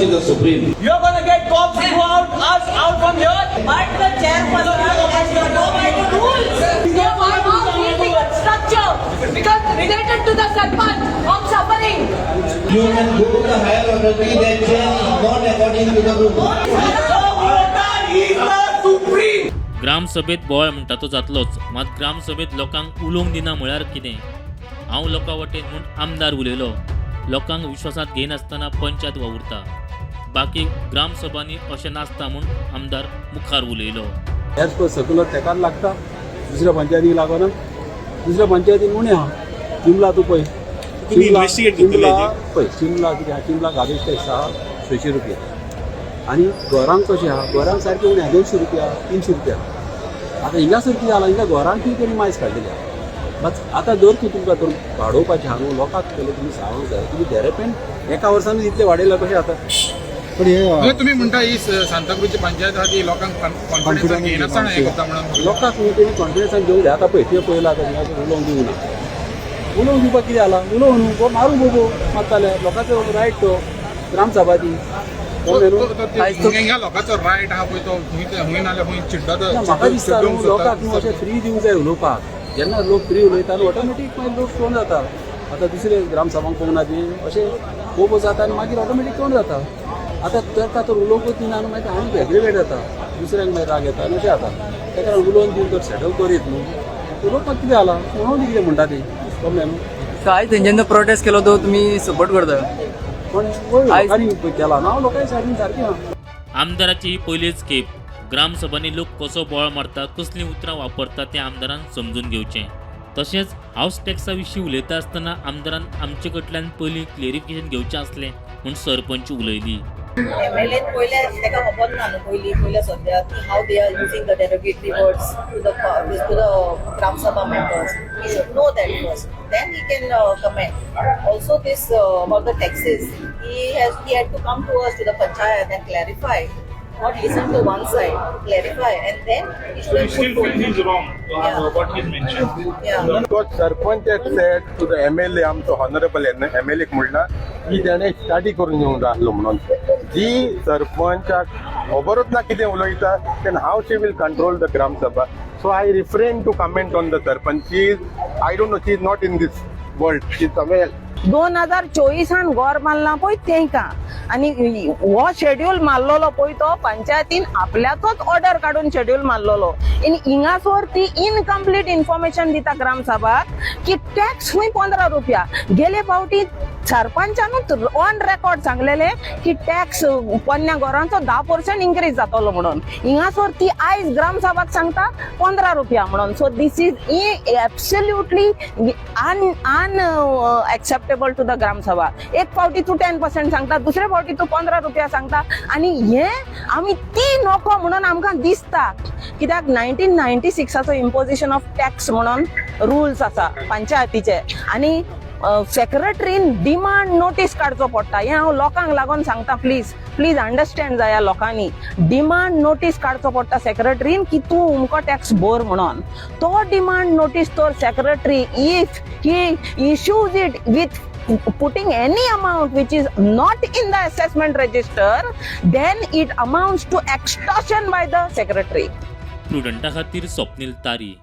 Sarpanch is the supreme. You're gonna get cops to go out, us out from here. But the chairperson has to go by the rules. So my house is the structure because related to the sarpanch, I'm suffering. You can go to the higher authority that change not according to the rule. The voter is the supreme. ग्रामसभेत बोवाळ म्हणटा तो जातलोच, मात ग्रामसभेत लोकांक उलोवंक दिना म्हळ्यार कितें? हांव लोकां वटेन म्हूण आमदार उलयलो. लोकांक विश्वासांत घेयनासतना पंचायत वावुरता. बाकी ग्रामसभांनी अशें नासता म्हूण आमदार मुखार उलयलो. एज पर सर्क्युलर तेकाच लागता, दुसऱ्या पंचायतीक लागना. दुसऱ्या पंचायतीन उणें आहा. चिमला तूं पळय. तुमी इन्व्हेस्टिगेट करतले चिमला हेजेर? पळय, चिमला कितें आहा, चिमला गार्बेज टॅक्स आहा 600 रुपया आनी घरांक कशें आहा, घरांक सारकें उणें आहा, 200 रुपया, 300 रुपया. आतां हिंगासर कितें जाला, हिंगा घरांक तेणी मायज काडलेली आहा. बस आतां जर तूं तुमकां तर वाडोवपाचें आहा न्हू, लोकांक पयलें तुमी सांगूंक जाय. तुमी देरेपेन एका वर्सान इतलें वाडयलां कशें जाता? पण हे म्हणजे तुम्ही म्हणता ही सांताक्रूजची पंचायत आहा ती लोकांक कॉन्फिडन्स घेयनासतना हें करता म्हणून. लोकांक न्हू तेणी कॉन्फिडन्सान घेवंक जाय. आतां पळय, तुवें पळयलां, आतां हिंगासर उलोवंक दिवना. उलोवंक दिवपाक कितें जाला? उलोवं न्हू, गो मारूं बोबो मारताले. लोकांचो रायट तो ग्रामसभा ती. कळ्ळें न्हू? हिंगा लोकांचो रायट आहा पळय, तो खंय खंय नाल्यार खंय चिड्डता. ना, म्हाका दिसता न्हू, लोकांक न्हू अशें फ्री दिवंक जाय उलोवपाक. जेन्ना लोक फ्री उलयता न्हू, ऑटोमॅटीक मागीर लोक तोंड जाता. आतां दुसरे ग्रामसभांक पळोवंक ना तुवें, अशें बोबो जाता आनी मागीर ऑटोमॅटीक तोंड जाता. आतां ताका तर उलोवंकूच दिना न्हू, मागीर आनीक एग्रेवेट जाता, दुसऱ्यांक मागीर राग येता आनी अशें जाता. ताका लागून उलोवन दिवन तर सेटल करीत न्हू. उलोवपाक कितें जाला? म्हणून कितें म्हणटा ती, कळ्ळें न्हू? आयज तेंच्यांनी प्रोटेस्ट केलो तो तुमी सपोर्ट करता? पण वय लोकांनी केला ना, हांव लोकांच्या सायडीन सारकें आहा. आमदाराची ही पयलीच खेप. ग्रामसभांनी लोक कसो बोवाळ मारता, कसलीं उतरां वापरता तें आमदारान समजून घेवचें. तशेंच हावस टॅक्सा विशीं उलयता आसतना आमदारान आमचे कडल्यान पयलीं क्लेरिफिकेशन घेवचें आसलें म्हूण सरपंच उलयली. एमएलएन पयले ताका खबर ना न्हू पयलीं पयल्या सद्या की how they are using the derogatory words to the Gram Sabha members. He should know that first, then he can comment. Also this about the taxes, he had to come to us, to the panchayat, and clarify, not listen to one side, clarify and then he should You have still put feel he's wrong what he's mentioned? Yeah. Because sarpanch has said to the MLA, आमचो honourable MLA म्हणला की तेणे study करून येवंक जाय आसलो म्हणून. जी सरपंचाक खबरूच ना कितें उलयता, then how she will control the Gram Sabha? So I refrain to comment on the sarpanch. She is, I don't know, she is not in this world, she is somewhere. 2024 न गोर मारला पळय तेंकां आनी हो शेड्यूल मारलेलो पळय, तो पंचायतीन आपल्याचोच ऑर्डर काडून शेड्यूल मारलेलो. आनी हिंगासर ती इनकम्प्लीट इन्फॉर्मेशन दिता ग्रामसभाक की टॅक्स खंय 15 रुपया. गेले फावटी सरपंचानूच ऑन रेकॉर्ड सांगलेले की टॅक्स पोन्न्या घरांचो 10% इन्क्रीज जातलो म्हणून. हिंगासर ती आयज ग्रामसभाक सांगता 15 रुपया म्हणून. So this is absolutely unacceptable to the Gram Sabha. एक फावटी तूं 10% सांगता, दुसरे फावटी तूं 15 रुपया सांगता आनी हे आमी ती नको म्हणून आमकां दिसता. कित्याक 1996चो इम्पोजिशन ऑफ टॅक्स म्हणून रुल्स आसा पंचायतीचे आनी सेक्रेटरीन डिमांड नोटीस काडचो पडटा. हें हांव लोकांक लागून सांगता, प्लीज प्लीज अंडरस्टँड जाया लोकांनी. डिमांड नोटीस काडचो पडटा सेक्रेटरीन की तूं अमको टॅक्स भर म्हणून. तो डिमांड नोटीस तर secretary, if he issues it with putting any amount which is not in the assessment register, then it amounts to extortion by the secretary. प्रुडंटा खातीर स्वप्नील तारी.